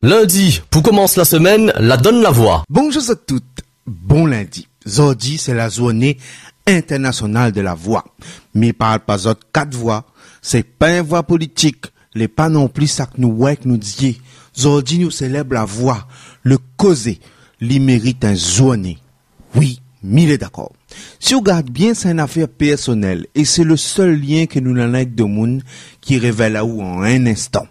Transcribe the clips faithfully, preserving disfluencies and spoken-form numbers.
Lindi, pou komans la semèn, la Donn la Voi. Bonzour zot tout, bon lindi. Zordi sé la zourné intèrnasional de la voi. Mi parl pa zot kat voi, sé pa in voi politik, lé pa non pli sak nou wè èk nout zié. Zordi nou sélèb la voi, le kozé, li mérit in zourné. Wi, mi lé dakor. Si ou gard bien, sé in afèr pèrsonèl é sé le sèl lien ke nou néna èk demoun ki révèl aou an in instan.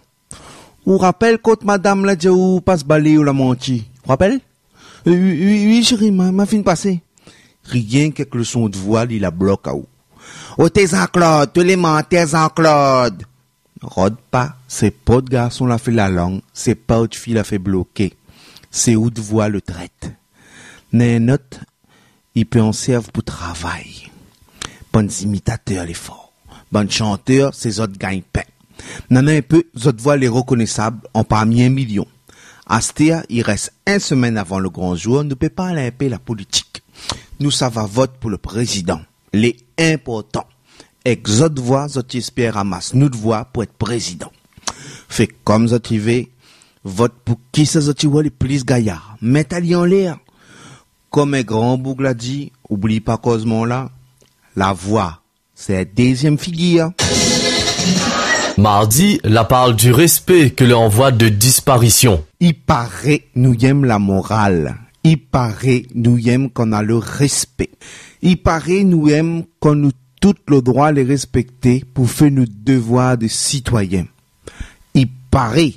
Ou rapèl kan madam la di aou pas balé, ou la manti? Ou rapèl? Wi, wi, wi, wi, shéri, ma, ma fine pasé. Rienk èk le son out voi, li la blok aou. Oté Jean-Claude, tout lé mantèr Jean-Claude. Rod pa, sé pa out garson la fé la lang, sé pa out fi la fé bloké. Sé out voi le trèt. Néna in not, i pé ansèrv pou travay. Bann zimitatèr lé for. Bann shantèr, sé zot gagn-pin. Néna in pé, zot voi lé rekonésab an parmi in milion. Astèr, i rès in semèn avan le gran zour, nou pé parl in pé la politik. Nou sava vot pou le prézidan. Lé inportan. Èk zot voi, zot i éspèr ramas nout voi pou èt prézidan. Fé kom zot i vé, vot pou kisa zot i woi le plis gayar. Mèt ali anlèr. Kom in gran boug la di, oubli pa kozman la, la voi, sé la dézièm figir. Mardi, la parl du respé ke lé an voi de disparision. I paré nou yèm la moral. I paré nou yèm kan na le respé. I paré nou yèm kan nou tout le droi lé respekté pou fé nout devoir de sitoiyin. I paré.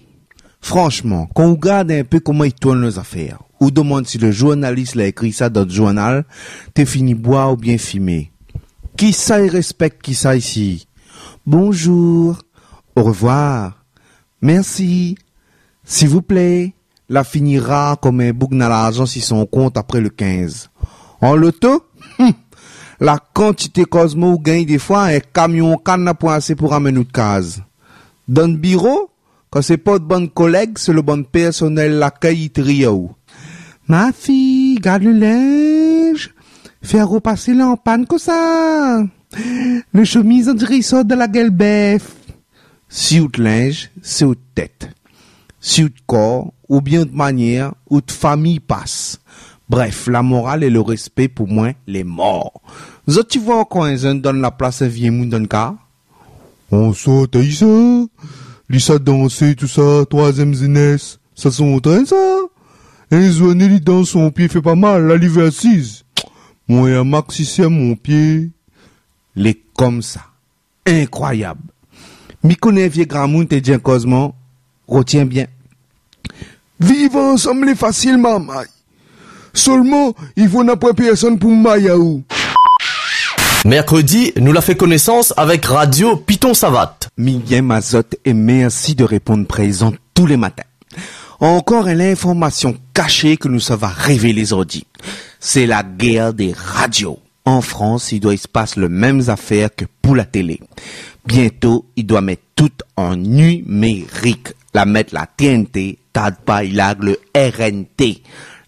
Franshman, kan ou gard in pé koman i tourn lé zafèr, ou demann si le zournalis la ékri sa dan le zournal, té fini boir oubien fimé. Kisa i respèk kisa isi? Bonzour. Orevoir. Mèrsi. Silvouplé. La fini rar kom in boug na larzan si son kont apré le kinz. An loto? Hm. La kantité kozman ou gagn défoi, in kamion kann la poin asé pou ramenn out kaz. Dan biro, kan sé pa out bann kolèg, sé le bann pèrsonèl lakèy i tri aou. Ma fi, gard le linz. Fé repasé la an pann konsa. Le shemiz, on diré i sort dan la gèl bèf. Si out linz, sé out tèt. Si out kor, oubien out manièr, out fami i pas. Brèf, la moral é le respé pou moin lé mor. Zot i voi ankor in zèn donn la plas in vié moun dan kar? On sort ayi sa. Li sa dansé tousa, troizièm zénès. Sa son trin sa. In zourné li dans, son pié fé pa mal, la li vé asiz. Moin, in maksisien mon pié. Lé komsa. Inkroiyab. Mi koné in vié gramoun té di in kozman, rotien bien. Viv ansanm lé fasil, marmay. Solman, i fo na poin pèrsonn pou may aou. Mèrkredi, nou la fé konésans avèk Radio Piton Savat. Mi yèm azot é mèrsi de réponn prézan tou lé matin. Ankor in linformasion kashé ke nou sava révélé zordi. Sé la gèr dé radio. An Frans, i doi i spas le mèm zafèr ke pou la télé. Biento, i doi mèt tout an nimérik. La mèt la T N T, tard pa i larg le R N T,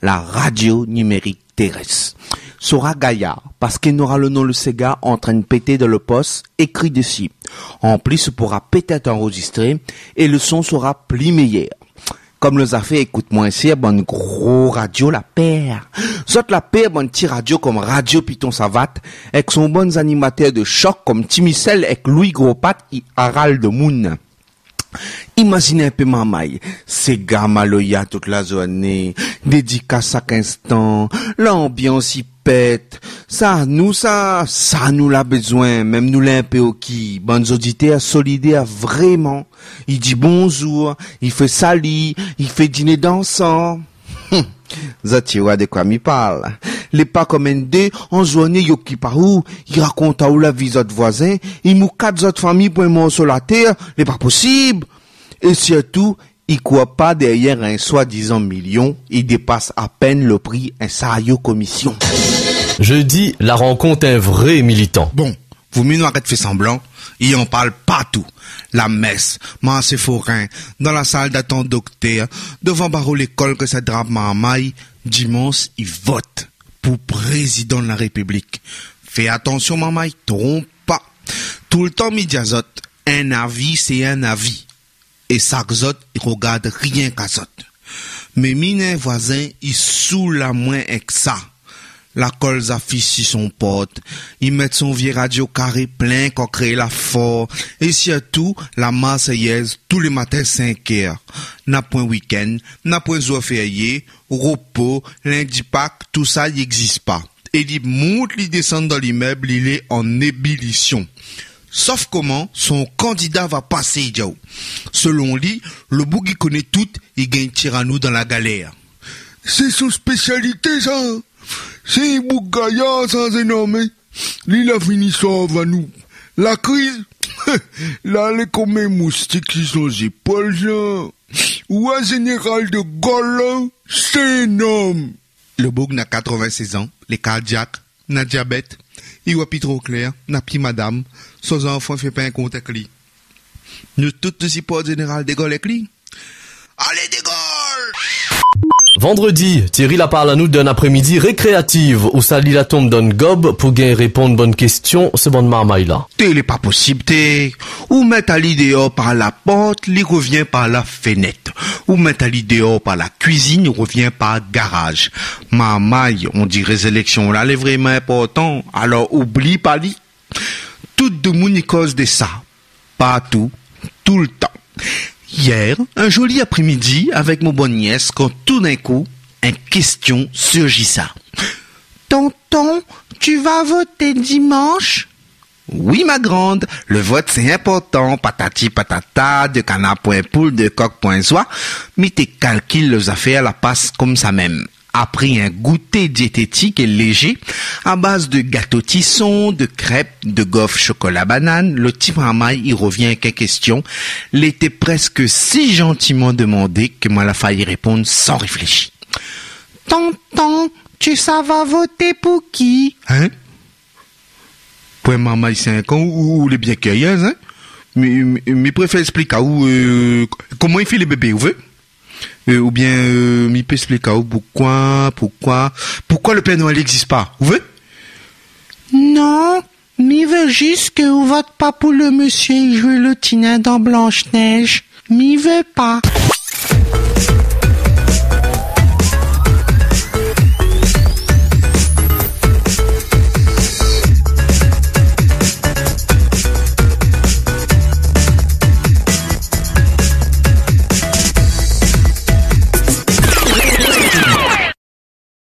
la radio nimérik térès. Sora gayar, parske nora le non le séga antrinn pété dan le pos, ékri dési. An plis, ou poura pétèt anrozistré é le son sora pli méyèr. Kom lé zafèr i kout moin shèr, bann gro radio la pèr. Zot la pèr bann ti radio kom Radio Piton Savat, èk son bann zanimatèr de shok kom Ti Misèl èk Louis Gros Pat i aral demoun. Imazine in pé, marmay, séga maloya tout la zourné, dédikas shak instan, lanbians i pèt. Sa nou sa, sa nou la bezoin, mèm nou lé in pé oki, bann zoditèr solidèr vréman. I di bonzour, i fé sali, i fé diné dansan. Hm, zot i oi de koi mi parl. Lé pa kom in dé, an zourné i okip aou, i rakont aou la vi zot voizin, i moukat zot fami pou in morso la tèr, lé pa posib. É sirtou, i kour pa dèrièr in soidizan milion, i dépas apèn le pri in saryo komision. Jeudi, la rankont in vré militan. Bon, vo mié nou arèt fé sanblan, i an parl partou. La mès, marsé forin, dan la sal datant doktèr, dovan baro lékol ke sa drap marmay, dimans i vot pou prézidan la Répiblik. Fé atansion marmay, tronp pa. Toultan mi di azot, in avi sé in avi. É sak zot i rogard rienk azot. Mé mi néna in voizin, i soul amoin èk sa. La kol zafis si son port. I mèt son vié radio karé plin kan kréy la for. É sirtou, la Marseillaise tou lé matin sink èr. Na poin wikenn, na poin zour férié, ropo, lindi Pak, tousa i égzis pa. É li mont, li désann dan limèb, li lé an ébilision. Sof koman son kandida va pasé, i di aou. Selon li, lo boug i koné tout, i gingn tir anou dan la galèr. Sé son spésialité, sa. Sé in boug gayar, sa, sé norm. Li la fini sov anou. La kriz, la lé konm in moustik si son zépol, sa. Ou in zénéral de Gaulle, la, sé in norm. Lo boug na katrovin-sèz an, lé kardiak, na diabèt, i oi pi tro klèr, na pi madam, son zanfan i fé pa in kont èk li. Nou tout nou siport zénéral de Gaulle èk li. Alé de Gaulle ! Vandredi, Thierry la parl anou d'in aprémidi rékréativ ousa li la tonm dan gob pou gingn réponn bann késtion, sé bann marmay la. Té, lé pa posib, té. Ou mèt ali déor par la port, li rovien par la fénèt. Ou mèt ali déor par la kuizine, li rovien par garaz. Marmay, on diré zéléksion la lé vréman inportan, alor oubli pa li. Tout domoun i koz de sa, partou, toultan. Yèr, in zoli aprémidi, avèk mon bann niès, kan toudinkou, in késtion surjisa. Tonton, tu vas voter dimanche ? Oui, ma grande, le vote c'est important, patati patata, de kanar poin poul, de kok poin zoi, mi té kalkil lo zafèr la pas konmsa mèm. Apré in gouté diététik é lézé, a baz de gato tison, de krèp, de gof shokola banane, lo ti marmay i rovien èk in késtion, lété prèsk si zantiman demandé ke moin la fay réponn san réfléshi. Tonton, tu sava voté pou ki ? Hein ? Pou in marmay sink an, ou, ou lé bien kirièz, hein ? Mi, mi, mi préfèr èksplik aou, euh, koman i fé lé bébé, ou vé ? Euh, oubien, euh, mi pé èksplik aou poukoi, poukoi, poukoi le Père Noël i égzis pa, ou vé ? Non, mi vé zis ke ou vot pa pou le mésyé i zoué lo tinin dan Blanche-Neige. Mi vé pa.